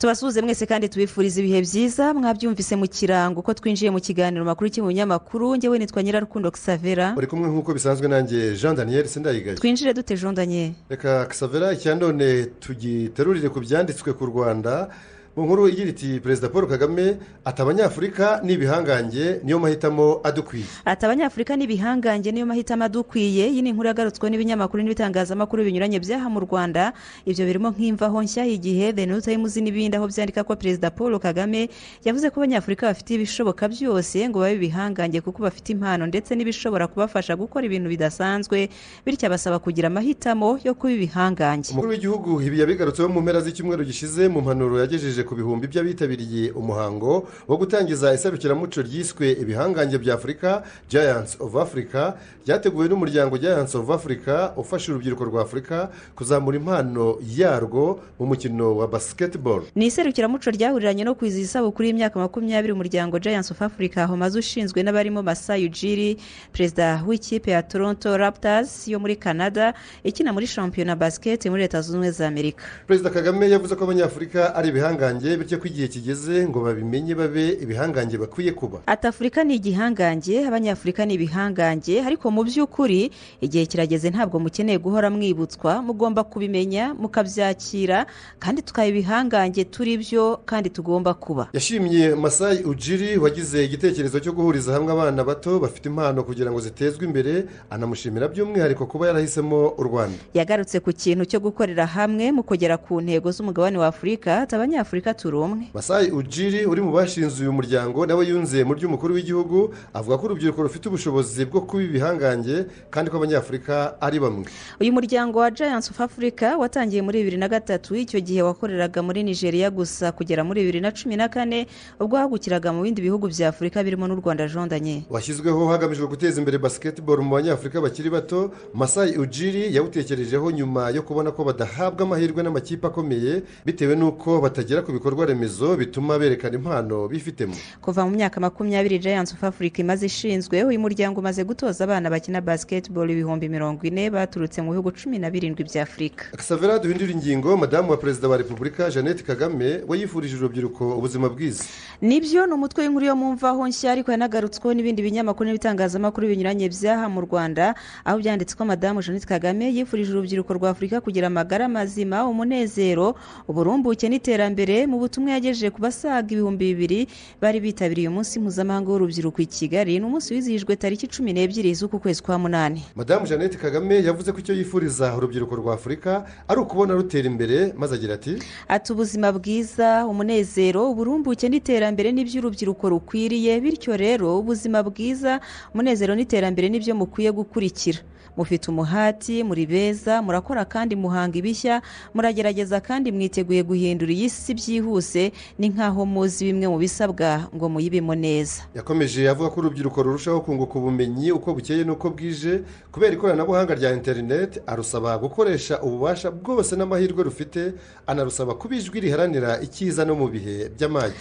Tubasuhuze mwese kandi tubifuriza ibihe byiza. Mwabyumvise mu kirango ko twinjiye mu kiganiro makuru cy'umunyamakuru. Njyewe nitwa Nyirarukundo Xavera, uri kumwe nk'uko bisanzwe nanjye Jean Daniel Sindayigaya. Twinjire dute Jean Daniel? Reka Xavera, icya none tugiterurire ku byanditswe ku Rwanda mu nkuru igira iti: Perezida Paul Kagame ati Abanyafurika ni ibihangange, niyo mahitamo adukwiye. Ati Abanyafurika ni ibihangange, niyo mahitamo adukwiye. Iyi ni inkuru yagarutsweho n'ibinyamakuru n'ibitangazamakuru binyuranye byaha mu Rwanda. Ibyo birimo nk'Imvaho Nshya, Igihe, The New Times n'ibindi, aho byandika ko Perezida Paul Kagame yavuze ko Abanyafurika bafite ibishoboka byose ngo babe ibihangange, kuko bafite impano ndetse n'ibishobora kubafasha gukora ibintu bidasanzwe, bityo abasaba kugira amahitamo yo kuba ibihangange. Umukuru w'igihugu ibi yabigarutseho mu mpera z'icyumweru gishize mu mpanuro yagejeje ku bihumbi by'abitabiriye umuhango wo gutangiza iserukiramuco ryiswe Ibihangange bya Afurika, Giants of Africa, ryateguwe n'umuryango Giants of Africa ufasha urubyiruko rwa Afurika kuzamura impano yarwo mu mukino wa basketball. Ni iserukiramuco ryahuriranye no kwizihiza isabukuru y'imyaka 20 umuryango Giants of Africa umaze ushinzwe n'abarimo Masai Ujiri, perezida w'ikipe ya Toronto Raptors yo muri Canada ikina muri shampiyona basket muri Leta Zunze Ubumwe za Amerika. Perezida Kagame yavuze ko Abanyafurika ari ibihangange, bityo ko igihe kigeze ngo babimenye, babe ibihangange bakwiye kuba. Ati Afurika ni igihangange, Abanyafurika ni ibihangange, ariko mu by'ukuri igihe kirageze, ntabwo mukeneye guhora mwibutswa, mugomba kubimenya mukabyakira, kandi tukaba ibihangange turi byo kandi tugomba kuba. Yashimye Masai Ujiri wagize igitekerezo cyo guhuriza hamwe abana bato bafite impano kugira ngo zitezwe imbere, anamushimira by'umwihariko kuba yarahisemo u Rwanda. Yagarutse ku kintu cyo gukorera hamwe mu kugera ku ntego z'umugabane wa Afurika, ati Abanyafurika turi umwe. Masai Ujiri uri mu bashinze uyu muryango nawe yunze mu ry'umukuru w'igihugu, avuga ko urubyiruko rufite ubushobozi bwo kuba ibihangange kandi ko Abanyafurika ari bamwe. Uyu muryango wa Giants of Africa watangiye muri 2003. Icyo gihe wakoreraga muri Nigeria gusa kugera muri 2014, ubwo hagukiraga mu bindi bihugu bya Afurika birimo n'u Rwanda, Jean Daniel. Washyizweho hagamijwe guteza imbere basketball mu Banyafurika bakiri bato. Masai Ujiri yawutekerejeho nyuma yo kubona ko badahabwa amahirwe n'amakipe akomeye bitewe n'uko batagera ku bikorwa remezo bituma berekana impano bifitemo. Kuva mu myaka 20 Giants of Africa imaze ishinzwe, uyu muryango umaze gutoza abana bakina basketball 40,000 baturutse mu bihugu 17 bya Afurika. Xavera, duhindura ingingo. Madamu wa Perezida wa Repubulika Jeannette Kagame we yifurije urubyiruko ubuzima bwiza. Nibyo, ni umutwe w'inkuru yo mu Mvaho Nshya, ariko yanagarutsweho n'ibindi binyamakuru n'ibitangazamakuru binyuranye byaha mu Rwanda, aho byanditse ko Madamu Jeannette Kagame yifurije urubyiruko rwa Afurika kugira amagara mazima, umunezero, uburumbuke n'iterambere, mu butumwa yagejeje ku basaga 2000 bari bitabiriye umunsi mpuzamahanga w'urubyiruko i Kigali. Ni umunsi wizihijwe tariki 12 z'uku kwezi kwa munani. Madamu Jeannette Kagame yavuze ko icyo yifuriza urubyiruko rwa Afurika ari ukubona rutera imbere, maze agira ati: Ati ubuzima bwiza, umunezero, uburumbuke n'iterambere nibyo urubyiruko rukwiriye, bityo rero ubuzima bwiza, umunezero n'iterambere nibyo mukwiye gukurikira. Mufite umuhati, muri beza, murakora kandi muhanga ibishya, muragerageza kandi mwiteguye guhindura iyi si byihuse, ni nkaho muzi bimwe mu bisabwa ngo muyibemo neza. Yakomeje avuga ko urubyiruko rurushaho kunguka ubumenyi uko bukeye n'uko bwije kubera ikoranabuhanga rya interineti, arusaba gukoresha ububasha bwose n'amahirwe rufite, anarusaba kuba ijwi riharanira icyiza no mu bihe by'amage.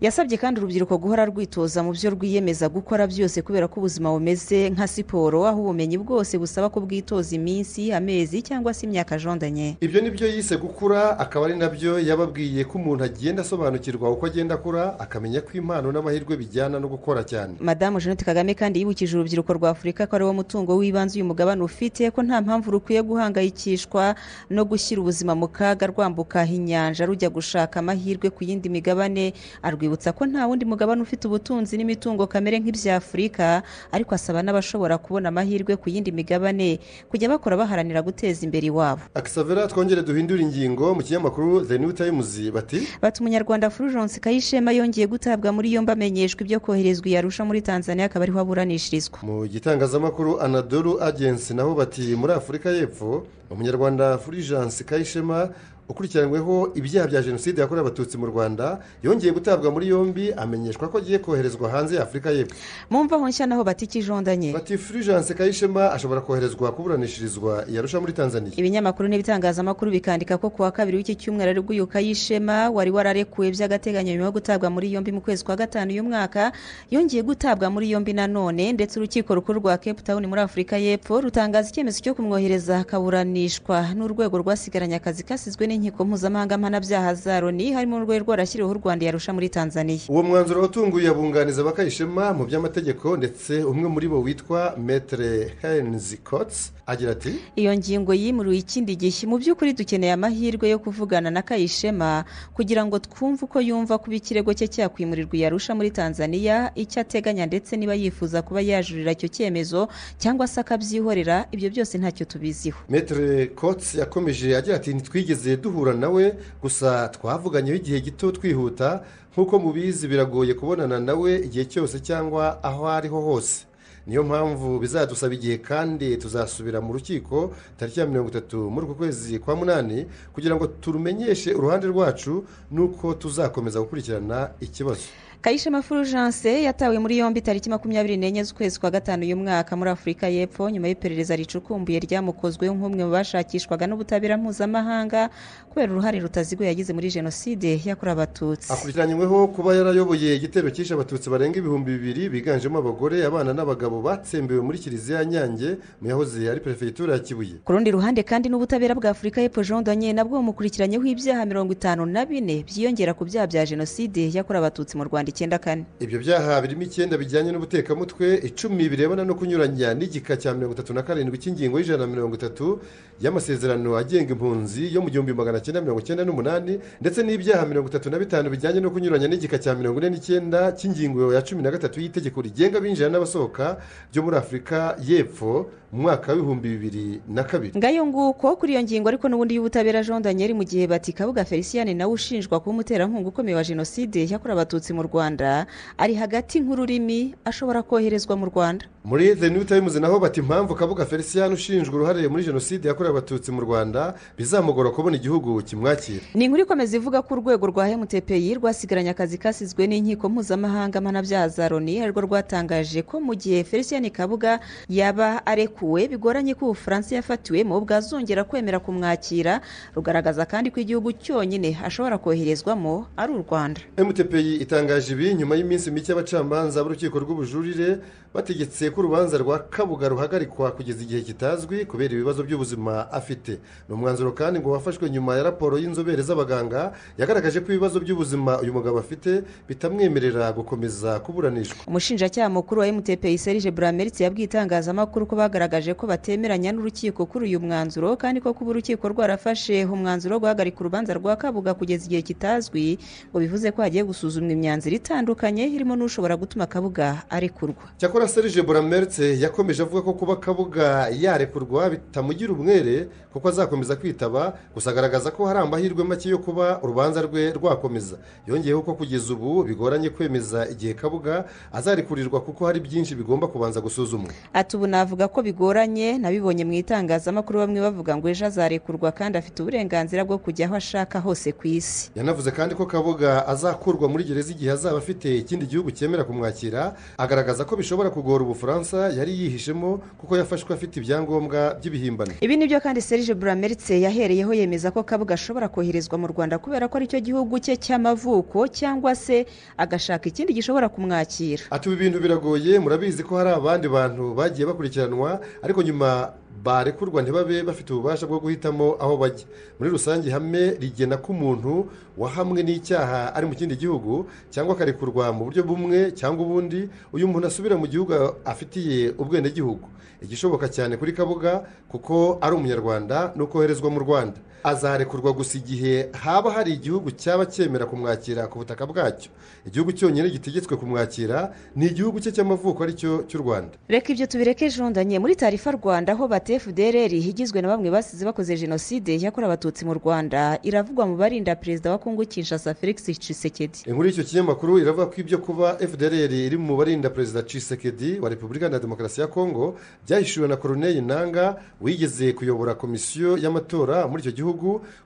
Yasabye kandi urubyiruko guhora rwitoza mu byo rwiyemeza gukora byose, kubera ko ubuzima bumeze nka siporo, aho ubumenyi bwose busaba ko bwitoza iminsi, amezi cyangwa se imyaka, Jean Daniel. Ibyo nibyo yise gukura, akaba ari nabyo yababwiye ko umuntu agenda asobanukirwa uko agenda akura, akamenya ko impano n'amahirwe bijyana no gukora cyane. Madamu Jeannette Kagame kandi yibukije urubyiruko rwa Afurika ko ari wo mutungo w'ibanze uyu mugabane ufite, ko nta mpamvu rukwiye guhangayikishwa no gushyira ubuzima mu kaga rwambuka inyanja rujya gushaka amahirwe ku yindi migabane. Arwibutsa ko nta wundi mugabane ufite ubutunzi n'imitungo kamere nk'ibya Afurika, ariko asaba n'abashobora kubona amahirwe ku yindi migabane kujya bakora baharanira guteza imbere iwabo. Xavera, twongere duhindure ingingo. Mu kinyamakuru The New Times bati: Bati Umunyarwanda Fulgence Kayishema yongeye gutabwa muri yombi, amenyeshwa ibyo koherezwa i Arusha muri Tanzania, akaba ariho aburanishirizwa. Mu gitangazamakuru Anadolu Agency naho bati: muri Afurika y'Epfo Umunyarwanda Fulgence Kayishema ukurikiranyweho ibyaha bya jenoside yakorewe Abatutsi mu Rwanda yongeye gutabwa muri yombi, amenyeshwa ko agiye koherezwa hanze ya Afurika y'Epfo. Mu Mvaho Nshya naho bati iki, Jean Daniel? Bati Fulgence Kayishema ashobora koherezwa kuburanishirizwa i Arusha muri Tanzania. Ibinyamakuru n'ibitangazamakuru bikandika ko kuwa kabiri w'iki cyumweru aribwo uyu Kayishema wari wararekuwe by'agateganyo nyuma yo gutabwa muri yombi mu kwezi kwa gatanu uyu mwaka yongeye gutabwa muri yombi nanone, ndetse urukiko rukuru rwa Cape Town muri Afurika y'Epfo rutangaza icyemezo cyo kumwohereza akaburanishwa n'urwego rwasigaranye akazi kasizwe n'inkiko mpuzamahanga mpanabyaha za Loni, harimo urwego rwarashyiriweho u Rwanda yarusha muri Tanzania. Uwo mwanzuro watunguye abunganizi ba Kayishema mu by'amategeko, ndetse umwe muri bo witwa Maître Heinz Kotz agira ati: Iyo ngingo yimuriwe ikindi gihe. Mu by'ukuri dukeneye amahirwe yo kuvugana na Kayishema kugira ngo twumve uko yumva kuba ikirego cye cyakwimurirwa yarusha muri Tanzania, icyo ateganya, ndetse niba yifuza kuba yajurira icyo cyemezo cyangwa se akabyihorera. Ibyo byose ntacyo tubiziho. Maître Kotz yakomeje agira ati: Ntitwigeze duhura nawe, gusa twavuganyeho igihe gito twihuta. Nk'uko mubizi, biragoye kubonana nawe igihe cyose cyangwa aho ariho hose. Niyo mpamvu bizadusaba igihe, kandi tuzasubira mu rukiko tariki ya 30 muri uku kwezi kwa 8 kugira ngo turumenyeshe uruhande rwacu n'uko tuzakomeza gukurikirana ikibazo. Kayishema Fulgence yatawe muri yombi tariki 24 z'ukwezi kwa 5 uyu mwaka muri Afurika y'Epfo, nyuma y'iperereza ricukumbuye ryamukozweho nk'umwe mu bashakishwaga n'ubutabera mpuzamahanga kubera uruhare rutaziguye yagize muri jenoside yakorewe Abatutsi. Akurikiranyweho kuba yarayoboye igitero cyishe Abatutsi barenga 2000, biganjemo abagore, abana n'abagabo, batsembewe muri kiliziya ya Nyange mu yahoze ari perefegitura ya Kibuye. Ku rundi ruhande kandi, n'ubutabera bwa Afurika y'Epfo, Jean Daniel, nabwo bumukurikiranyeho ibyaha 54 byiyongera ku byaha bya jenoside yakorewe Abatutsi mu Rwanda 94. Ibyo byaha birimo 9 bijyanye n'ubutekamutwe, 10 birebana no kunyuranya n'igika cya 37 cy'ingingo y'130 y'amasezerano agenga impunzi yo mu 1998, ndetse n'ibyaha 35 bijyanye no kunyuranya n'igika cya 49 cy'ingingo ya 13 y'itegeko rigenga abinjira n'abasohoka ryo muri Afurika y'Epfo mu mwaka wa 2002. Ngayo nguko kuri iyo ngingo ariko n'ubundi y'ubutabera, Jean Daniel. Mu gihe bati Kabuga Felicien, nawe ushinjwa kuba umuterankunga ukomeye wa jenoside yakorewe Abatutsi mu Rwanda, ari hagati nk'ururimi, ashobora koherezwa mu Rwanda. Muri The New Times naho bati: Impamvu Kabuga Felicien ushinjwa uruhare muri jenoside yakorewe Abatutsi mu Rwanda bizamugora kubona igihugu kimwakira. Ni inkuru ikomeza ivuga ko urwego rwa MTPI rwasigaranye akazi kasizwe n'inkiko mpuzamahanga mpanabyaha za Loni, arirwo rwatangaje ko mu gihe Felicien Kabuga yaba arekuwe, bigoranye ko Ubufaransa yafatiwemo bwazongera kwemera kumwakira. Rugaragaza kandi ko igihugu cyonyine ashobora koherezwamo ari u Rwanda. MTPI itangaje ibi nyuma y'iminsi mike abacamanza b'urukiko rw'ubujurire bategetse ko urubanza rwa Kabuga ruhagarikwa kugeza igihe kitazwi kubera ibibazo by'ubuzima afite. Ni umwanzuro kandi ngo wafashwe nyuma ya raporo y'inzobere z'abaganga yagaragaje ko ibibazo by'ubuzima uyu mugabo afite bitamwemerera gukomeza kuburanishwa. Umushinjacyaha mukuru wa MTPI, Serge Brammertz, yabwiye itangazamakuru ko bagaragaje ko batemeranya n'urukiko kuri uyu mwanzuro, kandi ko kuba urukiko rwarafashe umwanzuro wo guhagarika urubanza rwa Kabuga kugeza igihe kitazwi ngo bivuze ko hagiye gusuzumwa imyanzuro itandukanye, irimo n'ushobora gutuma Kabuga arekurwa. Cyakora Serge Brammertz yakomeje avuga ko kuba Kabuga yarekurwa bitamugira umwere, kuko azakomeza kwitaba, gusa agaragaza ko hari amahirwe make yo kuba urubanza rwe rwakomeza. Yongeyeho ko kugeza ubu bigoranye kwemeza igihe Kabuga azarekurirwa, kuko hari byinshi bigomba kubanza gusuzumwa. Ati: Ubu navuga ko bigoranye. Nabibonye mu itangazamakuru bamwe bavuga ngo ejo azarekurwa, kandi afite uburenganzira bwo kujya aho ashaka hose ku isi. Yanavuze kandi ko Kabuga azakurwa muri gereza igihe azaba afite ikindi gihugu cyemera kumwakira, agaragaza ko bishobora kugora Ubufaransa yari yihishemo, kuko yafashwe afite ibyangombwa by'ibihimbano. Ibi nibyo kandi Serge Brammertz yahereyeho yemeza ko Kabuga ashobora koherezwa mu Rwanda kubera ko aricyo gihugu cye cy'amavuko, cyangwa se agashaka ikindi gishobora kumwakira. Ati: Ibi bintu biragoye. Murabizi ko hari abandi bantu bagiye bakurikiranwa, ariko nyuma barekurwa ntibabe bafite ububasha bwo guhitamo aho bajya. Muri rusange, ihame rigena ko umuntu wahamwe n'icyaha ari mu kindi gihugu cyangwa akarekurwa mu buryo bumwe cyangwa ubundi, uyu muntu asubira mu gihugu afitiye ubwenegihugu. Igishoboka cyane kuri Kabuga, kuko ari Umunyarwanda, ni ukoherezwa mu Rwanda. Azarekurwa gusa igihe haba hari igihugu cyaba cyemera kumwakira ku butaka bwacyo. Igihugu cyonyine gitegetswe kumwakira ni igihugu cye cy'amavuko, aricyo cy'u Rwanda. Reka ibyo tubireke, jondanye. Muri Taarifa Rwanda aho bati: FDLR igizwe na bamwe basize bakoze jenoside yakorewe Abatutsi mu Rwanda iravugwa mu barinda perezida wa Kongo Kinshasa, Felix Tshisekedi. Inkuru y'icyo kinyamakuru iravuga ko ibyo kuba FDLR iri mu barinda perezida Tshisekedi wa Repubulika na Demokarasi ya Kongo byahishuwe na Corneille Nanga, wigeze kuyobora komisiyo y'amatora muri icyo gihugu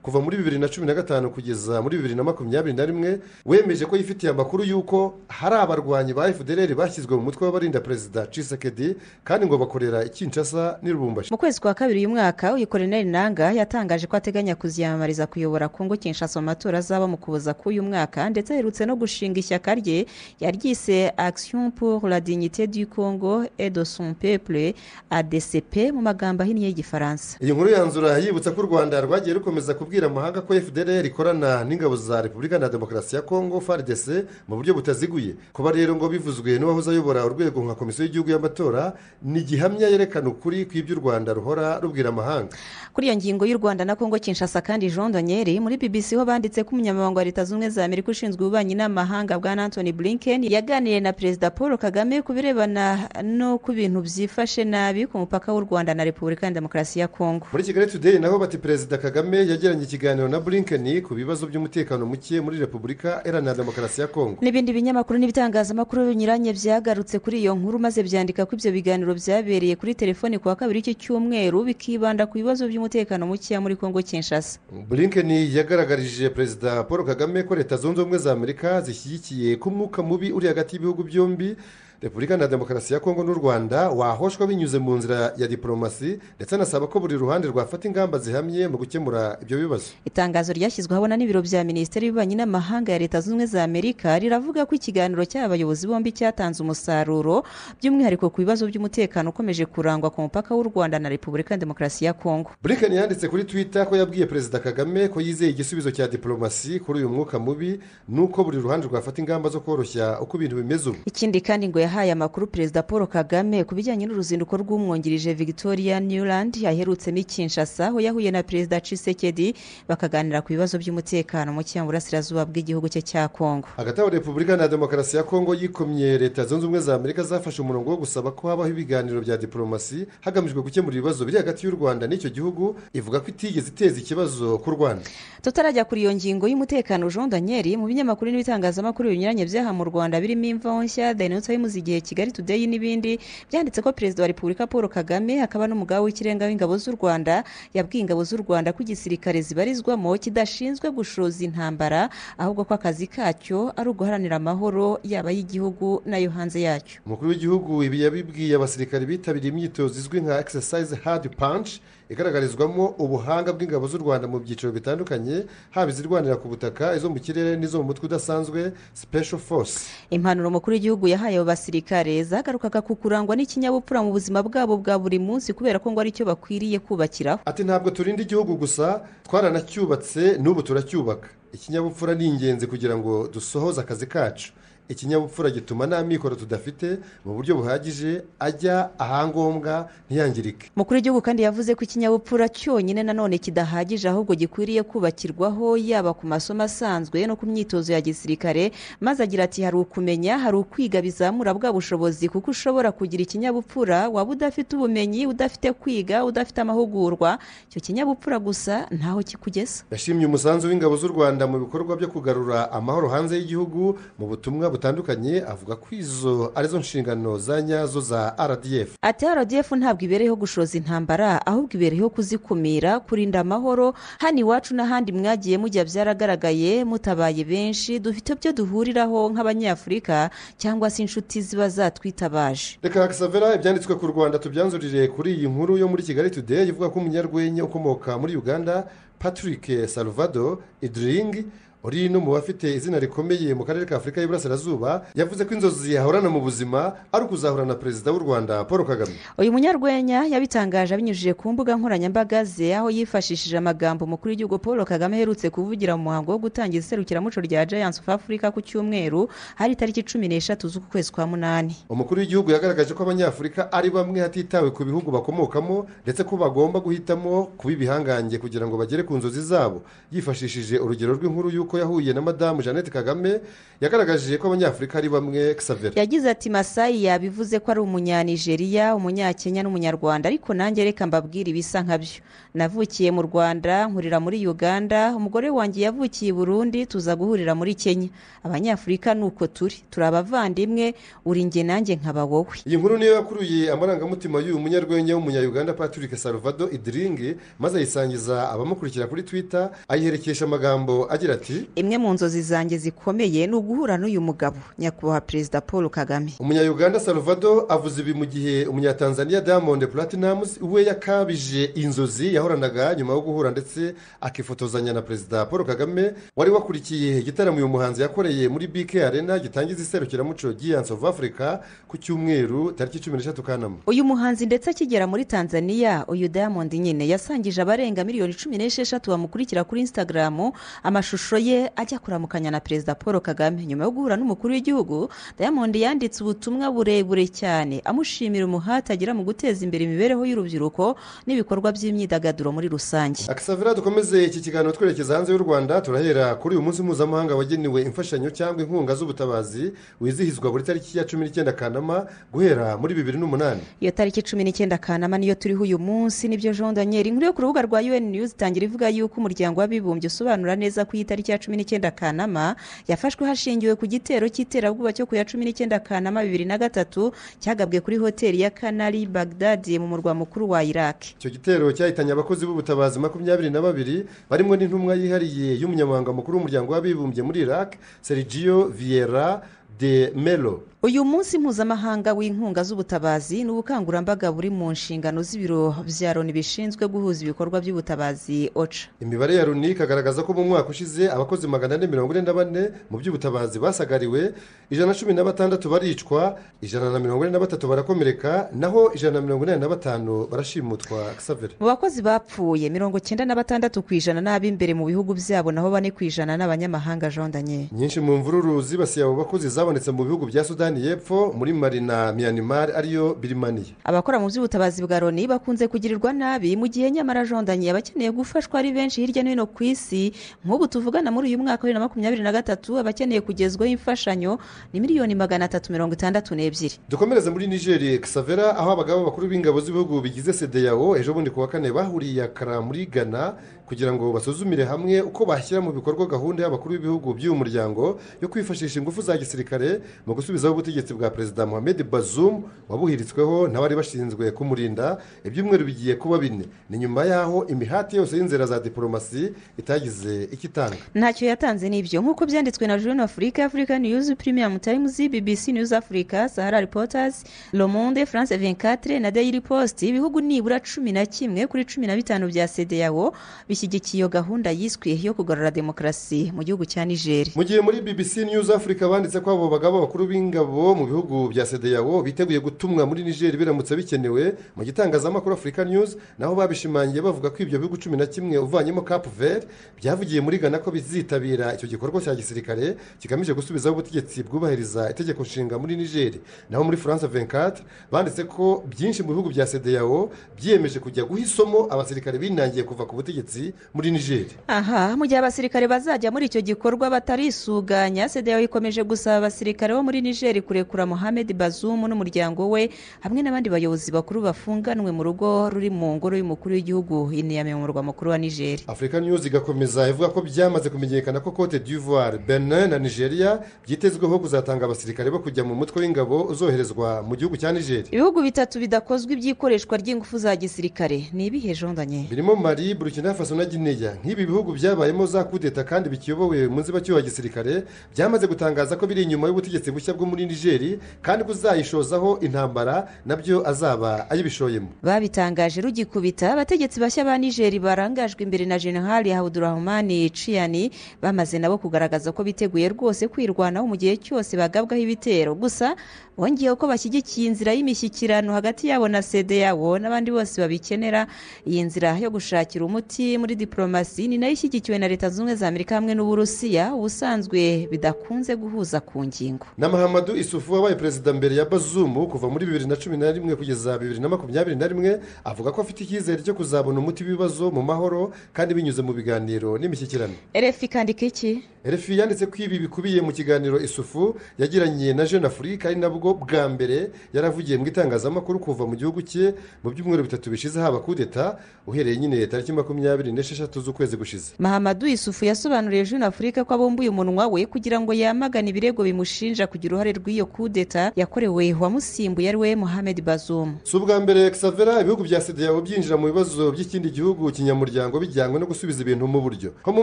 kuva muri 2015 kugeza muri 2021, wemeje ko yifitiye amakuru y'uko hari abarwanyi ba FDLR bashyizwe mu mutwe w'abarinda perezida Tshisekedi, kandi ngo bakorera i Kinshasa n'i Lubumbashi. Mu kwezi kwa kabiri uyu mwaka, uyu Colonel Nanga yatangaje ko ateganya kuziyamamariza kuyobora Kongo Kinshasa mu matora azaba mu Kuboza k'uyu mwaka, ndetse aherutse no gushinga ishyaka rye yaryise Action pour la dignité du Congo et de son peuple, ADCP mu magambo ahinnye y'Igifaransa. Iyi nkuru yanzura yibutsa ko u Rwanda rwagiye rwagiye rukomeza kubwira amahanga ko FDLR ikorana n'ingabo za Repubulika na Demokarasi ya Kongo FARDC mu buryo butaziguye. Kuba rero ngo bivuzwe n'uwahoze ayobora urwego nka Komisiyo y'Igihugu y'Amatora ni gihamya yerekana ukuri kw'ibyo u Rwanda ruhora rubwira amahanga. Kuri iyo ngingo y'u Rwanda na Kongo Kinshasa kandi, Jean Daniel, muri BBC ho banditse ko umunyamabanga wa Leta Zunze Ubumwe za Amerika ushinzwe ububanyi n'amahanga bwa Antony Blinken yaganiriye na Perezida Paul Kagame ku birebana no ku bintu byifashe nabi ku mupaka w'u Rwanda na Repubulika ya Demokarasi ya Kongo. Muri Kigali Today naho bati Perezida Kagame yagiranye ikiganiro na Blinken ku bibazo by'umutekano muke muri Repubulika Iharanira Demokarasi ya Kongo. N'ibindi binyamakuru n'ibitangazamakuru binyuranye byagarutse kuri iyo nkuru, maze byandika ko ibyo biganiro byabereye kuri telefoni ku wa kabiri w'iki cyumweru, bikibanda ku bibazo by'umutekano muke muri Kongo Kinshasa. Blinken yagaragarije Perezida Paul Kagame ko Leta Zunze Ubumwe za Amerika zishyigikiye ko umwuka mubi uri hagati y'ibihugu byombi, Repubulika na Demokarasi ya Kongo n'u Rwanda, wahoshwa binyuze mu nzira ya diplomasi, ndetse anasaba ko buri ruhande rwafata ingamba zihamye mu gukemura ibyo bibazo. Itangazo ryashyizwe ahabona n'ibiro bya Minisiteri y'Ububanyi n'Amahanga ya Leta Zunze Ubumwe za Amerika riravuga ko ikiganiro cy'aba bayobozi bombi cyatanze umusaruro, by'umwihariko ku bibazo by'umutekano ukomeje kurangwa ku mupaka w'u Rwanda na Repubulika ya Demokarasi ya Kongo. Blinken yanditse kuri Twitter ko yabwiye Perezida Kagame ko yizeye igisubizo cya diplomasi kuri uyu mwuka mubi, nuko buri ruhande rwafata ingamba zo koroshya uko ibintu bimeze ubu. Ikindi kandi ngo yahaye amakuru Perezida Paul Kagame ku bijyanye n'uruzinduko rw'umwungirije Victoria Nuland yaherutsemo i Kinshasa, aho yahuye na Perezida Tshisekedi bakaganira ku bibazo by'umutekano muke mu burasirazuba bw'igihugu cye cya Kongo. Hagati aho, Repubulika na Demokarasi ya Kongo yikomye Leta Zunze Ubumwe za Amerika zafashe umurongo wo gusaba ko habaho ibiganiro bya diplomasi hagamijwe gukemura ibibazo biri hagati y'u Rwanda n'icyo gihugu, ivuga ko itigeze iteza ikibazo ku Rwanda. Tutarajya kuri iyo ngingo y'umutekano, Jean Daniel, mu binyamakuru n'ibitangazamakuru binyuranye byaha mu Rwanda birimo Imvaho Nshya, The New Times, Igihe, Kigali Today n'ibindi, byanditse ko Perezida wa Repubulika Paul Kagame akaba n'umugaba w'ikirenga w'ingabo z'u Rwanda yabwiye ingabo z'u Rwanda ko igisirikare zibarizwamo kidashinzwe gushoza intambara, ahubwo ko akazi kacyo ari uguharanira amahoro, yaba ay'igihugu n'ayo hanze yacyo. Umukuru w'igihugu ibi yabibwiye abasirikare bitabiriye imyitozo izwi nka Exercise Hard Punch, igaragarizwamo ubuhanga bw'ingabo z'u Rwanda mu byiciro bitandukanye, haba izirwanira ku butaka, izo mu kirere n'izo mu mutwe udasanzwe Special Force. Impanuro umukuru w'igihugu yahaye abo basirikare zagarukaga ku kurangwa n'ikinyabupfura mu buzima bwabo bwa buri munsi, kubera ko ngo aricyo bakwiriye kubakiraho. Ati ntabwo turinda igihugu gusa, twaranacyubatse, n'ubu turacyubaka. Ikinyabupfura ni ingenzi kugira ngo dusohoze akazi kacu. Ikinyabupfura gituma n'amikoro tudafite mu buryo buhagije ajya ahangombwa ntiyangirike. Umukuru w'igihugu kandi yavuze ko ikinyabupfura cyonyine nanone kidahagije, ahubwo gikwiriye kubakirwaho yaba ku masomo asanzwe no ku myitozo ya gisirikare, maze agira ati hari ukumenya, hari ukwiga bizamura bwa bushobozi, kuko ushobora kugira ikinyabupfura waba udafite ubumenyi, udafite kwiga, udafite amahugurwa, icyo kinyabupfura gusa ntaho kikugeza. Yashimye umusanzu w'ingabo z'u Rwanda mu bikorwa byo kugarura amahoro hanze y'igihugu mu butumwa butandukanye, avuga ko izo arizo nshingano za nyazo za RDF. Ati RDF ntabwo ibereyeho gushoza intambara, ahubwo ibereyeho kuzikumira, kurinda amahoro hano iwacu n'ahandi mwagiye mujya byaragaragaye, mutabaye benshi, dufite ibyo duhuriraho nk'Abanyafurika cyangwa se inshuti ziba zatwitabaje. Reka Xavera ibyanditswe ku Rwanda tubyanzurire kuri iyi nkuru yo muri Kigali Today ivuga ko umunyarwenya ukomoka muri Uganda Patrick Salvador Idring, uri no mu bafite izina rikomeye mu karere ka Afurika y'Iburasirazuba, yavuze ko inzozi yahorana mu buzima ari ukuzahura na Perezida w'u Rwanda Paul Kagame. Uyu munyarwenya yabitangaje abinyujije ku mbuga nkoranyambaga ze, aho yifashishije amagambo umukuru w'igihugu Paul Kagame aherutse kuvugira mu muhango wo gutangiza iserukiramuco rya Giants of Africa ku cyumweru hari tariki 13 z'uku kwezi kwa 8. Umukuru w'igihugu yagaragaje ko Abanyafurika ari bamwe hatitawe ku bihugu bakomokamo, ndetse ko bagomba guhitamo kuba ibihangange kugira ngo bagere ku nzozi zabo. Yifashishije urugero rw'inkuru y'uko yahuye na Madamu Jeannette Kagame, yagaragaje ko Abanyafurika ari bamwe. Xavier yagize ati Masai yabivuze ko ari Umunyanigeriya, Umunyakenya n'Umunyarwanda, ariko nanjye reka mbabwire ibisa nkabyo. Navukiye mu Rwanda, nkurira muri Uganda, umugore wanjye yavukiye i Burundi, tuza guhurira muri Kenya. Abanyafurika nuko turi abavandimwe, uri njye nanjye nkaba wowe. Iyi nkuru niyo yakuruye amarangamutima y'uyu munyarwenya w'Umunya-Uganda Patrick Salvador Idring, maze ayisangiza abamukurikira kuri Twitter, ayiherekesha amagambo agira ati ati: Imwe mu nzozi zanjye zikomeye ni uguhura n'uyu mugabo, nyakubahwa Perezida Paul Kagame. Umunya-Uganda Salvador avuze ibi mu gihe Umunyatanzania Diamond Platnumz we yakabije inzozi yahoranaga nyuma yo guhura ndetse akifotozanya na Perezida Paul Kagame, wari wakurikiye igitaramo uyu muhanzi yakoreye muri BK Arena gitangiza iserukiramuco Giants of Africa ku cyumweru tariki 13 Kanama. Uyu muhanzi ndetse akigera muri Tanzania, uyu Diamond nyine yasangije abarenga miliyoni 16 bamukurikira kuri Instagram amashusho ye ajya kuramukanya na Perezida Paul Kagame. Nyuma yo guhura n'umukuru w'igihugu, Diamond yanditse ubutumwa burebure cyane amushimira umuhate agira mu guteza imbere imibereho y'urubyiruko n'ibikorwa by'imyidagaduro muri rusange. Akisavera, dukomeze iki kiganiro twerekeza hanze y'u Rwanda. Turahera kuri uyu munsi mpuzamahanga wagenewe imfashanyo cyangwa inkunga z'ubutabazi, wizihizwa buri tariki ya 19 Kanama guhera muri 2008. Iyo tariki 19 Kanama niyo turiho uyu munsi. Nibyo, Jean Daniel. Inkuru yo ku rubuga rwa UN News itangira ivuga yuko Umuryango w'Abibumbye usobanura neza ko iyi tariki ya 19 Kanama yafashwe hashingiwe ku gitero cy'iterabwoba cyo ku ya 19 Kanama 2003 cyagabwe kuri hoteli ya Canary Baghdad mu murwa mukuru wa Iraq. Icyo gitero cyahitanye abakozi b'ubutabazi 22, barimo n'intumwa yihariye y'umunyamabanga mukuru w'Umuryango w'Abibumbye muri Iraq, Sergio Vieira de Melo. Uyu munsi mpuzamahanga w'inkunga z'ubutabazi n'ubukangurambaga buri mu nshingano z'ibiro bya Loni bishinzwe guhuza ibikorwa by'ubutabazi, OCHA. Imibare ya Loni ikagaragaza ko mu mwaka ushize abakozi 444 mu by'ubutabazi basagariwe, 116 baricwa, 143 barakomereka, naho 185 barashimutwa. Xavier. Mu bakozi bapfuye, 96% n'ab'imbere mu bihugu byabo, naho 4% n'abanyamahanga, Jean Daniel. Nyinshi mu mvururu zibasiye abo bakozi zabonetse mu bihugu bya Sudani y'Epfo, muri Mali na Myanmar, ariyo Birimaniya. Abakora mu by'ubutabazi bwa Loni bakunze kugirirwa nabi, mu gihe nyamara, Jean Daniel, abakeneye gufashwa ari benshi hirya no hino ku isi. Nk'ubu tuvugana, muri uyu mwaka wa 2023, abakeneye kugezwaho imfashanyo ni miliyoni 362. Dukomereze muri Nigeri, Xavera, aho abagabo bakuru b'ingabo z'ibihugu bigize CEDEAO ejo bundi ku wa kane bahuriye Accra muri Ghana kugira ngo basuzumire hamwe uko bashyira mu bikorwa gahunda y'abakuru b'ibihugu by'uyu muryango yo kwifashisha ingufu za gisirikare mu gusubizaho ubutegetsi bwa Perezida Mohamed Bazoum, wabuhiritsweho n'abari bashinzwe kumurinda. Ibyumweru bigiye kuba 4. Ni nyuma y'aho imihati yose y'inzira za diporomasi itagize icyo itanga. Ntacyo yatanze n'ibyo, nk'uko byanditswe na Jeune Afrique, Africa News, Premium Times, BBC News Africa, Sahara Reporters, Le Monde, France 24 na Daily Post. Ibihugu nibura 11 kuri 15 bya CEDEAO bishyigikiye iyo gahunda yiswe yo kugarura demokarasi mu gihugu cya Niger. Mu gihe muri BBC News Africa banditse ko abo bagabo bakuru b'ingabo mu bihugu bya CEDEAO biteguye gutumwa muri Niger biramutse bikenewe, mu gitangazamakuru Africa News naho babishimangiye bavuga ko ibyo bihugu 11 uvanyemo Cap Vert byavugiye muri Ghana ko bizitabira icyo gikorwa cya gisirikare kigamije gusubizaho ubutegetsi bwubahiriza itegeko nshinga muri Niger. Naho muri France 24 banditse ko byinshi mu bihugu bya CEDEAO byiyemeje kujya guha isomo abasirikare binangiye kuva ku butegetsi muri Niger. Aha, mu gihe abasirikare bazajya muri icyo gikorwa batarisuganya, CEDEAO ikomeje gusaba abasirikare bo muri Niger kurekura Mohamed Bazoum n'umuryango we hamwe n'abandi bayobozi bakuru bafunganwe mu rugo ruri mu ngoro y'umukuru w'igihugu i Niamey, mu murwa mukuru wa Niger. Africa News igakomeza ivuga ko byamaze kumenyekana ko Cote d'Ivoire, Benin na Nigeria byitezweho kuzatanga abasirikare bo kujya mu mutwe w'ingabo uzoherezwa mu gihugu cya Niger. Ibihugu bitatu bidakozwa iby'ikoreshwa ry'ingufu za gisirikare ni ibihe, Jean Daniel? Birimo Mali, Burkina Faso na Guinea. Nk'ibi bihugu byabayemo za kudeta kandi bikiyobowe mu nzibacyuho ya gisirikare, byamaze gutangaza ko biri inyuma y'ubutegetsi bushya bwo muri Niger, kandi kuzayishozaho intambara nabyo azaba ayibishoyemo. Babitangaje rugikubita. Abategetsi bashya ba Niger barangajwe imbere na General Abdourahamane Tchiani bamaze nabo kugaragaza ko biteguye rwose kwirwanaho mu gihe cyose bagabwaho ibitero. Gusa bongeyeho ko bashyigikiye inzira y'imishyikirano hagati yabo na CEDEAO n'abandi bose babikenera. Iyi nzira yo gushakira umuti muri diplomasi ni nayo ishyigikiwe na Leta Zunze Ubumwe za Amerika hamwe n'Uburusiya, ubusanzwe bidakunze guhuza ku ngingo. Na Mahamadou Issoufou, wabaye perezida mbere ya Bazoum kuva muri 2011 kugeza 2021, avuga ko afite icyizere cyo kuzabona umuti w'ibibazo mu mahoro kandi binyuze mu biganiro n'imishyikirano. RFI kandika iki? RFI yanditse ko ibi bikubiye mu kiganiro Issoufou yagiranye na Jeune Afrique, ari nabwo bwa mbere yaravugiye mu itangazamakuru kuva mu gihugu cye mu byumweru 3 bishize haba kudeta, uhereye nyine tariki 26 z'ukwezi gushize. Mahamadou Issoufou yasobanuriye Jeune Afrique ko abumbuye umunwa we kugira ngo yamagane ibirego bimushinja. bimushinja kugira uruhare rw'iyo kudeta yakorewe wamusimbuye ari we Mohamed Bazoum. Si ubwa mbere, Xavera, ibihugu bya CEDEAO byinjira mu bibazo by'ikindi gihugu kinyamuryango bijyanywe no gusubiza ibintu mu buryo. Nko mu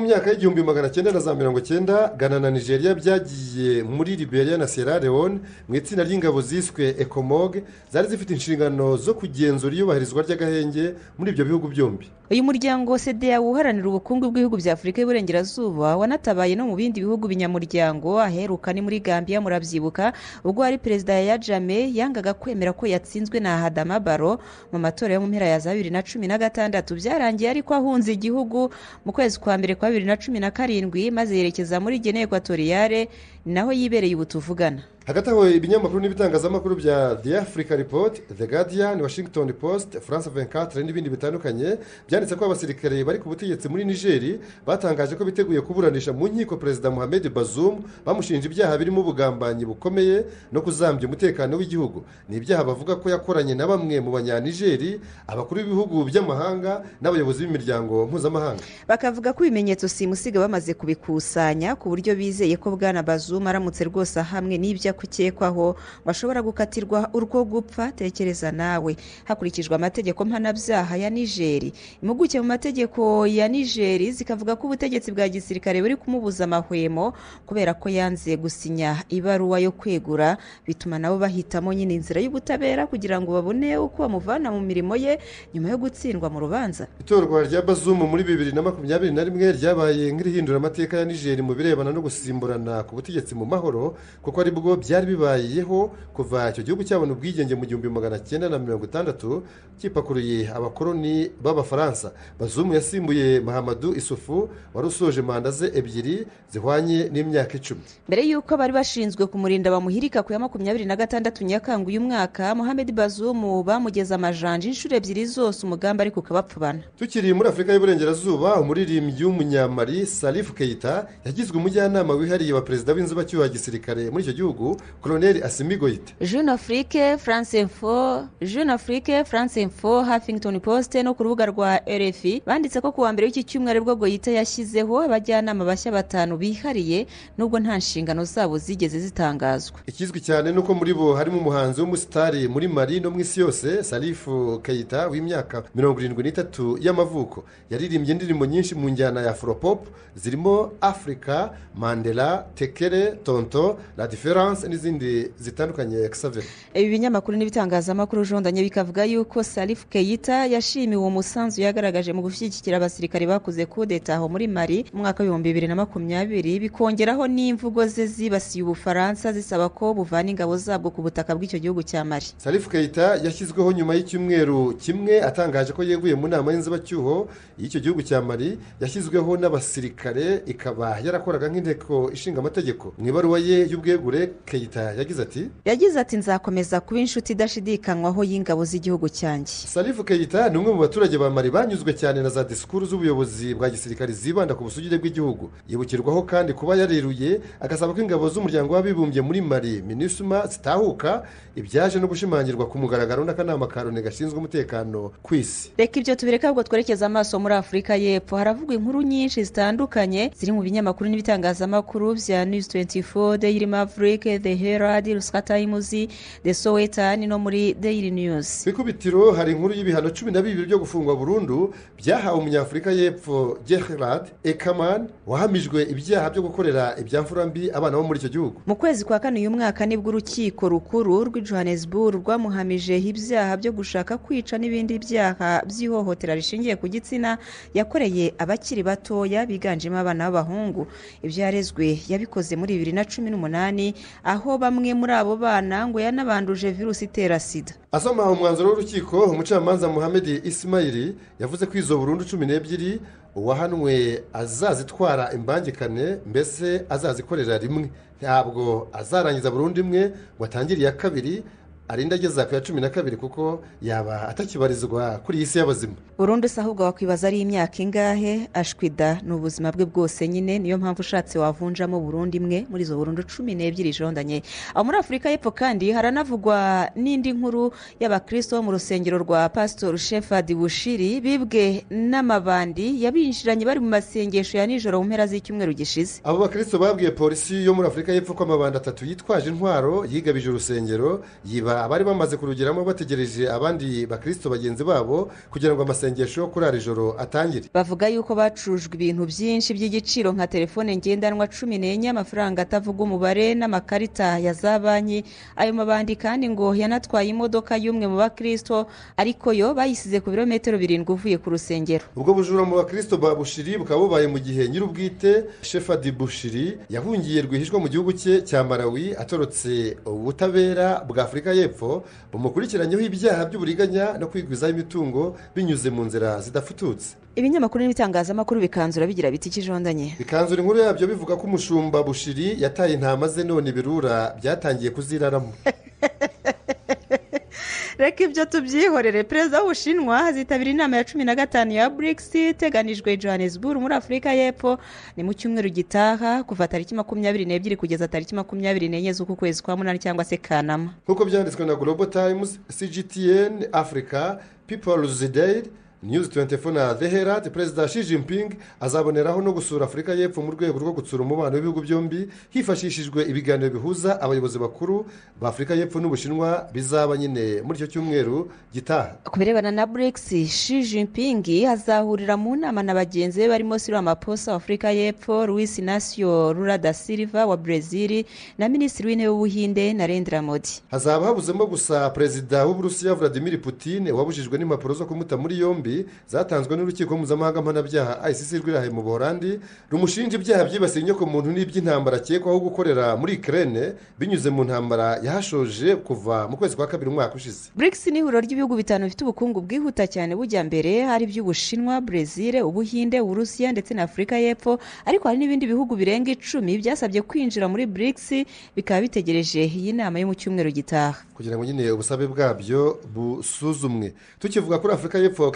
myaka y'1990, Ghana na Nigeria byagiye muri Liberia na Sierra Leone mu itsinda ry'ingabo ziswe ECOMOG, zari zifite inshingano zo kugenzura iyubahirizwa ry'agahenge muri ibyo bihugu byombi. Uyu muryango CEDEAO uharanira ubukungu bw'ibihugu bya Afurika y'Iburengerazuba wanatabaye no mu bindi bihugu binyamuryango. Aheruka ni muri Gambia, murabyibuka ubwo hari Perezida Yahya Jammeh yangaga kwemera ko yatsinzwe na Adama Barrow mu matora yo mu mpera ya za 2016. Byarangiye ariko ahunze igihugu mu kwezi kwa mbere kwa 2017, maze yerekeza muri Guinée Equatoriale, naho yibereye ubu tuvugana. Hagati aho, ibinyamakuru n'ibitangazamakuru bya The Africa Report, The Guardian, Washington Post, France 24 n'ibindi bitandukanye byanditse ko abasirikare bari ku butegetsi muri Nigeri batangaje ko biteguye kuburanisha mu nkiko Perezida Mohamed Bazoum, bamushinja ibyaha birimo ubugambanyi bukomeye no kuzambya umutekano w'igihugu. Ni ibyaha bavuga ko yakoranye na bamwe mu Banyanigeri, abakuru b'ibihugu by'amahanga n'abayobozi b'imiryango mpuzamahanga. Bakavuga ko ibimenyetso simusiga bamaze kubikusanya, ku buryo bizeye ko Bwana Bazoum aramutse rwose hamwe n'ibyo akekwaho bashobora gukatirwa urwo gupfa. Tekereza nawe, hakurikijwe amategeko mpanabyaha ya Nigeri. Impuguke mu mategeko ya Nigeri zikavuga ko ubutegetsi bwa gisirikare buri kumubuza amahwemo kubera ko yanze gusinya ibaruwa yo kwegura, bituma nabo bahitamo nyine inzira y'ubutabera kugira ngo babone uko bamuvana mu mirimo ye nyuma yo gutsindwa mu rubanza. Itorwa rya Bazoum muri 2021 ryabaye nk'irihindura amateka ya Nigeri mu birebana no gusimburana ku butegetsi mu mahoro, kuko aribwo byari bibayeho kuva icyo gihugu cyabona ubwigenge mu 1960, cyipakuruye abakoloni b'Abafaransa. Bazoum yasimbuye Mahamadou Issoufou wari usoje manda ze ebyiri zihwanye n'imyaka 10. Mbere y'uko bari bashinzwe kumurinda bamuhirika ku ya 26 Nyakanga uyu mwaka, Mohamed Bazoum bamugeza amajanja inshuro ebyiri zose, umugambi ariko ukabapfubana. Tukiri muri Afurika y'Iburengerazuba, umuririmbyi w'Umunyamali Salif Keita yagizwe umujyanama wihariye wa perezida w'inzibacyuho ya gisirikare muri icyo gihugu, Colonel Assimi Goïta. Jeune Afrique, France Info, Jeune Afrique, France Info, Huffington Post no ku rubuga rwa RFI banditse ko kuwa mbere w'iki cyumweru bwo Goïta yashyizeho abajyanama bashya batanu bihariye, nubwo nta nshingano zabo zigeze zitangazwa. Ikizwi cyane nuko muri bo harimo umuhanzi w'umusitari muri Mali no mu isi yose, Salif Keita w'imyaka 73 y'amavuko. Yaririmbye indirimbo nyinshi mu njyana ya Afropop zirimo Africa, Mandela, Tekere, Tonto, La Différence n'izindi zitandukanye, Xavier. Ibi binyamakuru n'ibitangazamakuru jondanye bikavuga yuko Salif Keita yashimiwe umusanzu yagaragaje mu gushyigikira abasirikare bakoze kudeta aho muri Mali mu mwaka wa 2020, bikongeraho n'imvugo ze zibasiye Ubufaransa zisaba ko buvana ingabo zabwo ku butaka bw'icyo gihugu cya Mali. Salif Keita yashyizweho nyuma y'icyumweru kimwe atangaje ko yeguye mu nama y'inzibacyuho y'icyo gihugu cya Mali yashyizweho n'abasirikare, ikaba yarakoraga nk'inteko ishinga amategeko. Mu ibaruwa ye y'ubwegure, Keita yagize ati: Yagize ati: "Nzakomeza kuba inshuti idashidikanywaho y'ingabo z'igihugu cyanjye." Salif Keita ni umwe mu baturage ba Mali banyuzwe cyane na za disikuru z'ubuyobozi bwa gisirikare zibanda ku busugire bw'igihugu. Yibukirwaho kandi kuba yareruye agasaba ko ingabo z'Umuryango w'Abibumbye muri Mali, MINUSMA, zitahuka, ibyaje no gushimangirwa ku mugaragaro n'akanama ka Loni gashinzwe umutekano ku isi. Reka ibyo tubireke, ahubwo twerekeza amaso muri Afurika y'Epfo. Haravugwa inkuru nyinshi zitandukanye ziri mu binyamakuru n'ibitangazamakuru bya News 24, Daily Maverick, The Herald, Lusaka Times, The Sowetan no muri Daily News. Ku ikubitiro hari inkuru y'ibihano 12 byo gufungwa burundu byahawe Umunyafurika y'Epfo Gerhard Ekaman, wahamijwe ibyaha byo gukorera ibyamfura mbi abana bo muri icyo gihugu. Mu kwezi kwa kane uyu mwaka nibwo urukiko rukuru rw'i Johannesburg rwamuhamije ibyaha byo gushaka kwica n'ibindi byaha by'ihohotera rishingiye ku gitsina yakoreye abakiri batoya biganjemo abana b'abahungu. Ibyo yarezwe yabikoze muri 2018, aho bamwe muri abo bana ngo yanabanduje virusi itera sida. Asoma umwanzuro w'urukiko, umucamanza Muhammed Ismail yavuze ko izo burundu 12 uwahanwe azazitwara imbangikane, mbese azazikorera rimwe. Ntabwo azarangiza burundu imwe ngo atangire iya kabiri, Arinda ageza ku ya 12 kuko yaba atakibarizwa kuri iyi si y'abazima. Burundu se ahubwo wakwibaza ari imyaka ingahe? Ashwida ni ubuzima bwe bwose nyine, niyo mpamvu ushatse wavunjamo burundu imwe muri izo burundu 12 jondanye. Aho muri Afurika y'Epfo kandi haranavugwa n'indi nkuru y'abakristo bo mu rusengero rwa Pastor Shepherd Bushiri bibwe n'amabandi yabinjiranye bari mu masengesho ya nijoro mu mpera z'icyumweru gishize. Abo bakristo babwiye polisi yo muri Afurika y'Epfo ko amabandi 3 yitwaje intwaro yigabije urusengero, yiba abari bamaze kurugeramo bategereje abandi bakristo bagenzi babo kugira ngo amasengesho kuri iri joro atangire. Bavuga yuko bacurujwe ibintu byinshi by'igiciro nka telefone ngendanwa 14, amafaranga atavuga umubare n'amakarita ya za banki. Ayo mabandi kandi ngo yanatwaye imodoka y'umwe mu bakristo, ariko yo bayisize ku birometero 7 uvuye ku rusengero. Ubwo bujura mu bakristo ba Bushiri bukaba bubaye mu gihe nyir'ubwite Shepherd Bushiri yahungiye rwihishwa mu gihugu cye cya Malawi atorotse ubutabera bwa Afurika y'Epfo bumukurikiranyeho ibyaha by'uburiganya no kwigwizaho imitungo binyuze mu nzira zidafututse. Ibinyamakuru n'ibitangazamakuru bikanzura bigira biti kijondanye. Bikanzura inkuru yabyo bivuga ko umushumba Bushiri yataye intama ze none ibirura byatangiye kuziraramo. Reka ibyo tubyihorere. Perezida w'Ubushinwa azitabira inama ya 15 ya BRICS iteganijwe Johannesburg muri Afurika y'Epfo ni mu cyumweru gitaha kuva tariki 22 kugeza tariki 24 z'uku kwezi kwa 8 cyangwa se Kanama. Nk'uko byanditswe na Global Times, CGTN Africa, People's Daily, News 24 na The Herald, Perezida Xi Jinping azaboneraho no gusura Afurika y'Epfo mu rwego rwo gutsura umubano w'ibihugu byombi hifashishijwe ibiganiro bihuza abayobozi bakuru ba Afurika y'Epfo n'Ubushinwa bizaba nyine muri icyo cyumweru gitaha. Ku birebana na BRICS, Xi Jinping azahurira mu nama na bagenzi be barimo Cyril Ramaphosa wa Afurika y'Epfo, Luis Inacio Lula da Silva wa Brazil na Minisitiri w'Intebe w'Ubuhinde Narendra Modi. Hazaba habuzemo gusa Perezida w'Uburusiya Vladimir Putin wabujijwe n'impapuro zo kumuta muri yombi zatanzwe n'urukiko mpuzamahanga mpanabyaha ICC rw'Irahe mu Buholandi rumushinja ibyaha byibasiye inyokomuntu n'iby'intambara akekwaho gukorera muri Ukraine binyuze mu ntambara yahashoje kuva mu kwezi kwa 2 umwaka ushize. BRICS ni ihuriro ry'ibihugu 5 bifite ubukungu bwihuta cyane bujya mbere, hari iby'Ubushinwa, Brazil, Ubuhinde, Uburusiya ndetse na Afurika y'Epfo, ariko hari n'ibindi bihugu birenga 10 byasabye kwinjira muri BRICS bikaba bitegereje iyi nama yo mu cyumweru gitaha kugira ngo nyine ubusabe bwabyo busuzumwe. Tukivuga kuri Afurika y'Epfo,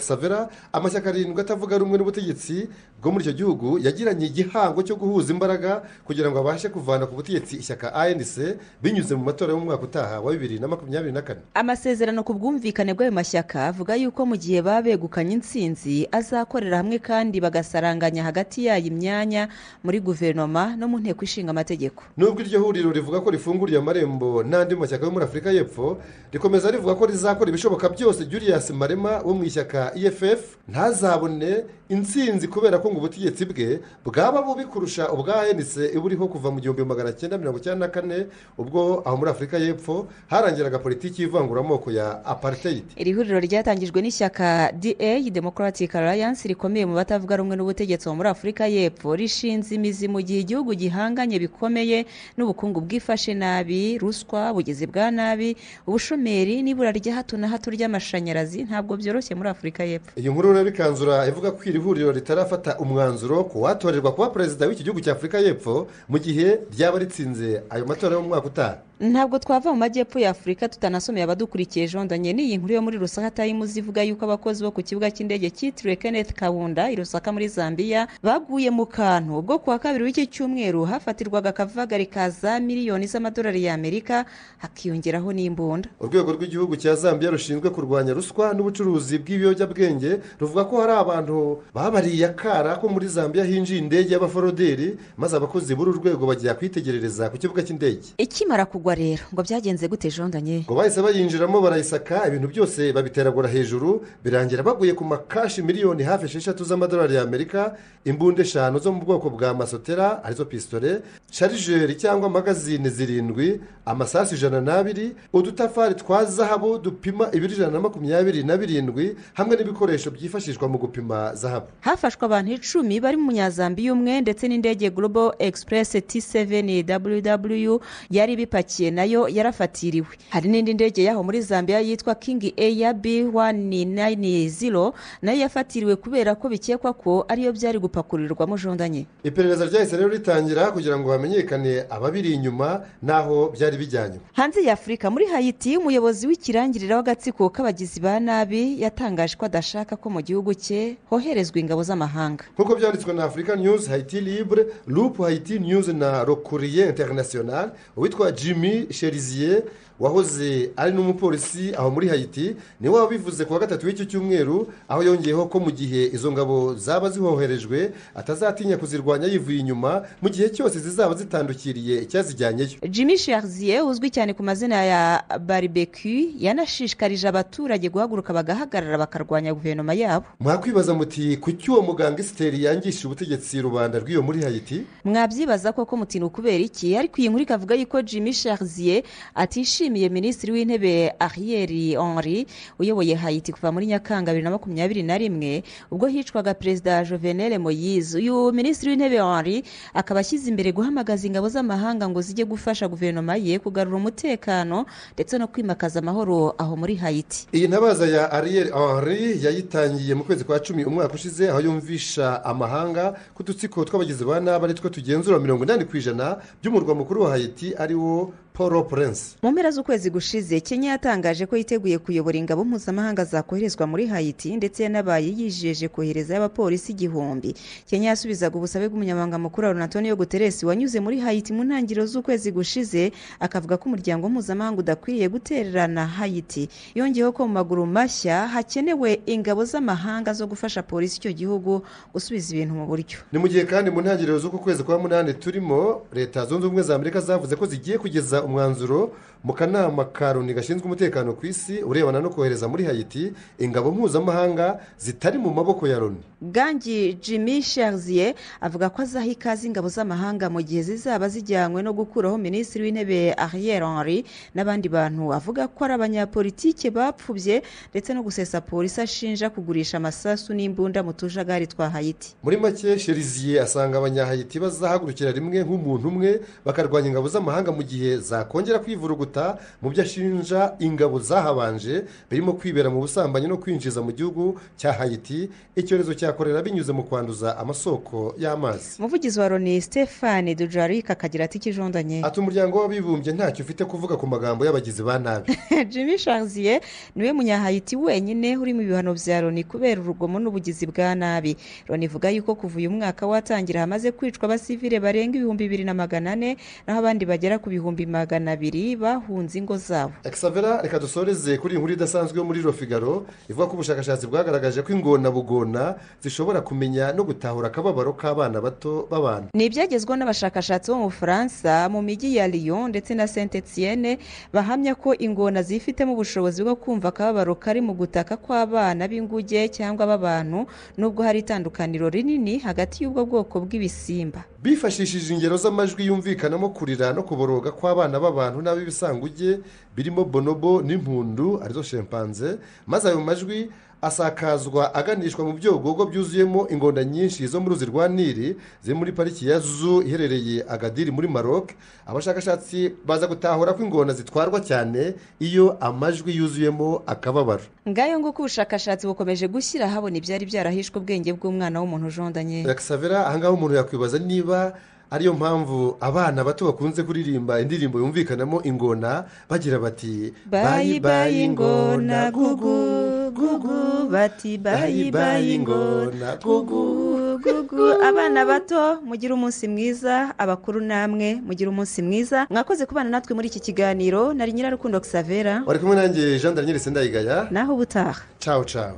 amashyaka 7 atavuga rumwe n'ubutegetsi bwo muri icyo gihugu yagiranye igihango cyo guhuza imbaraga kugira ngo abashe kuvana ku butegetsi ishyaka ANC binyuze mu matora y'umwaka utaha wa 2024. Amasezerano ku bwumvikane bw'ayo mashyaka avuga yuko mu gihe babegukanye intsinzi azakorera hamwe kandi bagasaranganya hagati yayo imyanya muri guverinoma no mu nteko ishinga amategeko. Nubwo iryo huriro rivuga ko rifunguriye amarembo n'andi mashyaka yo muri Afurika y'Epfo, rikomeza rivuga ko rizakora ibishoboka byose Julius Malema wo mu ishyaka EFF ntazabone intsinzi kubera ko ngo ubutegetsi bwe bwaba bubi kurusha ubwa ANC iburiho kuva mu 1994 ubwo aho muri Afurika y'Epfo harangiraga politiki y'ivanguramoko ya apartheid. Iri huriro ryatangijwe n'ishyaka DA Democratic Alliance rikomeye mu batavuga rumwe n'ubutegetsi muri Afurika y'Epfo, rishinze imizi mu gihe igihugu gihanganye bikomeye n'ubukungu bwifashe nabi, ruswa, bugizi bwa nabi, ubushomeri n'ibura rya hato na hato ry'amashanyarazi. Ntabwo byoroshye muri Afurika y'Epfo. Iyi nkuru rero ikanzura ivuga ko iri huriro ritarafata umwanzuro ku watorerwa kuba perezida w'iki gihugu cya Afurika y'Epfo mu gihe ryaba ritsinze ayo matora y'umwaka utaha. Ntabwo twava mu majyepfo ya Afurika tutanasomeye abadukurikiye jondanye n'iyi nkuru yo muri Lusaka Times ivuga yuko abakozi bo ku kibuga cy'indege cyitiriwe Kenneth Kaunda i Lusaka muri Zambia baguye mu kantu ubwo kuwa kabiri w'iki cyumweru hafatirwaga akavagari ka za miliyoni z'amadolari y'Amerika hakiyongeraho n'imbunda. Urwego rw'igihugu cya Zambia rushinzwe kurwanya ruswa n'ubucuruzi bw'ibiyobyabwenge ruvuga ko hari abantu babariye akara ko muri Zambia hinjiye indege y'abaforoderi, maze abakozi b'uru rwego bajya kwitegerereza ku kibuga cy'indege. Ikimara kugwa rero ngo byagenze gute jondanye? Ngo bahise bayinjiramo barayisaka, ibintu byose babiteragura hejuru, birangira baguye ku makashi miliyoni hafi 6 z'amadolari y'Amerika, imbunda 5 zo mu bwoko bwa masotera arizo pistole, sharijeri cyangwa magazine 7, amasasu 102, udutafari twa zahabu dupima ibiro 127 hamwe n'ibikoresho byifashishwa mu gupima zahabu. Hafashwe abantu 10 bari mu Munyazambiya umwe ndetse n'indege Global Express T7 WW yari bipakiye ipakiye nayo yarafatiriwe. Hari n'indi ndege yaho muri Zambia yitwa King Air B190 nayo yafatiriwe kubera ko bikekwa ko ariyo byari gupakurirwamo jondanye. Iperereza ryahise rero ritangira kugira ngo hamenyekane ababiri inyuma naho byari bijyanye. Hanze ya Afurika, muri Haiti, umuyobozi w'ikirangirira w'agatsiko k'abagizi ba nabi yatangaje ko adashaka ko mu gihugu cye hoherezwa ingabo z'amahanga. Nk'uko byanditswe na Africa News, Haiti Libre, Loop Haiti News na Le Courrier International, uwitwa Jimmy Cherizier wahoze ari n'umupolisi aho muri Haiti niwe wabivuze kuwa gatatu w'iki cyumweru, aho yongeyeho ko mu gihe izo ngabo zaba zihoherejwe atazatinya kuzirwanya yivuye inyuma mu gihe cyose zizaba zitandukiriye icyazijyanyeyo. Jimmy Cherizier uzwi cyane ku mazina ya Barbecue yanashishikarije abaturage guhaguruka bagahagarara bakarwanya guverinoma yabo. Mwakwibaza muti kuki uwo muganga Esther yangishije ubutegetsi rubanda rw'iyo muri Haiti? Mwabyibaza koko muti ni ukubera iki? Ariko iyi nkuru ikavuga yuko Jimmy Cherizier atishimiye Minisitiri w'Intebe Ariel Henry uyoboye Haiti kuva muri Nyakanga 2021 ubwo hicwaga Perezida Jovenel Moïse. Uyu Minisitiri w'Intebe Henry akaba ashyize imbere guhamagaza ingabo z'amahanga ngo zijye gufasha guverinoma ye kugarura umutekano ndetse no kwimakaza amahoro aho muri Haiti. Iyi ntabaza ya Ariel Henry yayitangiye mu kwezi kwa 10 umwaka ushize, aho yumvisha amahanga ko udutsiko tw'abagizi ba nabi ari two tugenzura 80% by'umurwa mukuru wa Haiti ari wo Port-au-Prince. Mu mpera z'ukwezi gushize, Kenya yatangaje ko yiteguye kuyobora ingabo mpuzamahanga zakoherezwa muri Haiti, ndetse yanabaye yijeje kohereza abapolisi 1000. Kenya yasubizaga ubusabe bw'umunyamabanga mukuru wa Antonio Guterres wanyuze muri Haiti mu ntangiriro z'ukwezi gushize, akavuga ko umuryango mpuzamahanga udakwiriye gutererana Haiti. Yongeyeho ko mu maguru mashya hakenewe ingabo z'amahanga zo gufasha polisi icyo gihugu gusubiza ibintu mu buryo. Ni mu gihe kandi mu ntangiriro z'uku kwezi kwa 8 turimo, Leta Zunze Ubumwe za Amerika zavuze ko zigiye kugeza umwanzuro mu kanama ka Loni gashinzwe umutekano ku isi urebana no kohereza muri Haiti ingabo mpuzamahanga zitari mu maboko ya Loni. Gangi Jimmy Cherizier avuga ko azaha ikaze ingabo z'amahanga mu gihe zizaba zijyanywe no gukuraho Minisitiri w'Intebe Ariel Henry n'abandi bantu avuga ko ari abanyapolitike bapfubye, ndetse no gusesa polisi ashinja kugurisha amasasu n'imbunda mu tujagari twa Haiti. Muri make, Cherizier asanga abanyahayiti bazahagurukira rimwe nk'umuntu umwe bakarwanya ingabo z'amahanga mu gihe zakongera kwivuruguta mu byo ashinja ingabo zahabanje birimo kwibera mu busambanyi no kwinjiza mu gihugu cya Haiti icyorezo cya korera binyuze mu kwanduza amasoko y'amazi. Umuvugizi wa Loni Stephane Dujarric akagira ati kijondanye ati umuryango w'abibumbye ntacyo ufite kuvuga ku magambo y'abagizi ba nabi. Jimmy Cherizier niwe munyahayiti wenyine uri mu bihano bya Loni kubera urugomo n'ubugizi bwa nabi. Loni ivuga yuko kuva uyu mwaka watangira hamaze kwicwa abasivile barenga 2400 naho abandi bagera ku 200,000 bahunze ingo zabo. Xavera, reka dusoreze kuri inkuru idasanzwe yo muri Le Figaro ivuga ko ubushakashatsi bwagaragaje ko ingona bugona zishobora kumenya no gutahura akababaro k'abana bato b'abantu. Ni ibyagezweho n'abashakashatsi bo mu Bufaransa mu mijyi ya Lyon ndetse na Saint-Etienne, bahamya ko ingona zifitemo ubushobozi bwo kumva akababaro kari mu gutaka kw'abana b'inguge cyangwa b'abantu, nubwo hari itandukaniro rinini hagati y'ubwo bwoko bw'ibisimba. Bifashishije ingero z'amajwi yumvikanamo kurira no kuboroga kw'abana b'abantu n'ab'ibisanguge birimo bonobo n'impundu arizo chimpanze, maze ayo majwi asakazwa aganishwa mu byogogo byuzuyemo ingonda nyinshi zo mu ruzi rwa Nili ziri muri pariki ya Zoo iherereye Agadir muri Maroc. Abashakashatsi baza gutahura ko ingona zitwarwa cyane iyo amajwi yuzuyemo akababaro. Ngayo nguko ubushakashatsi bukomeje gushyira habona ibyari byarahishwe ubwenge bw'umwana w'umuntu jondanye. Xavera, ahangaha umuntu yakwibaza niba ariyo mpamvu abana bato bakunze kuririmba indirimbo yumvikanamo ingona bagira bati bayi bayi ingona gugu gugu, bati bayi bayi ingona gugu gugu. Abana bato mugira umunsi mwiza, abakuru namwe mugira umunsi mwiza. Mwakoze kubana natwe muri iki kiganiro. Nari Nyirarukundo Xavera, wari kumwe nanjye Jean Daniel Sendayigaya. Naho ubutaha. Ciao ciao.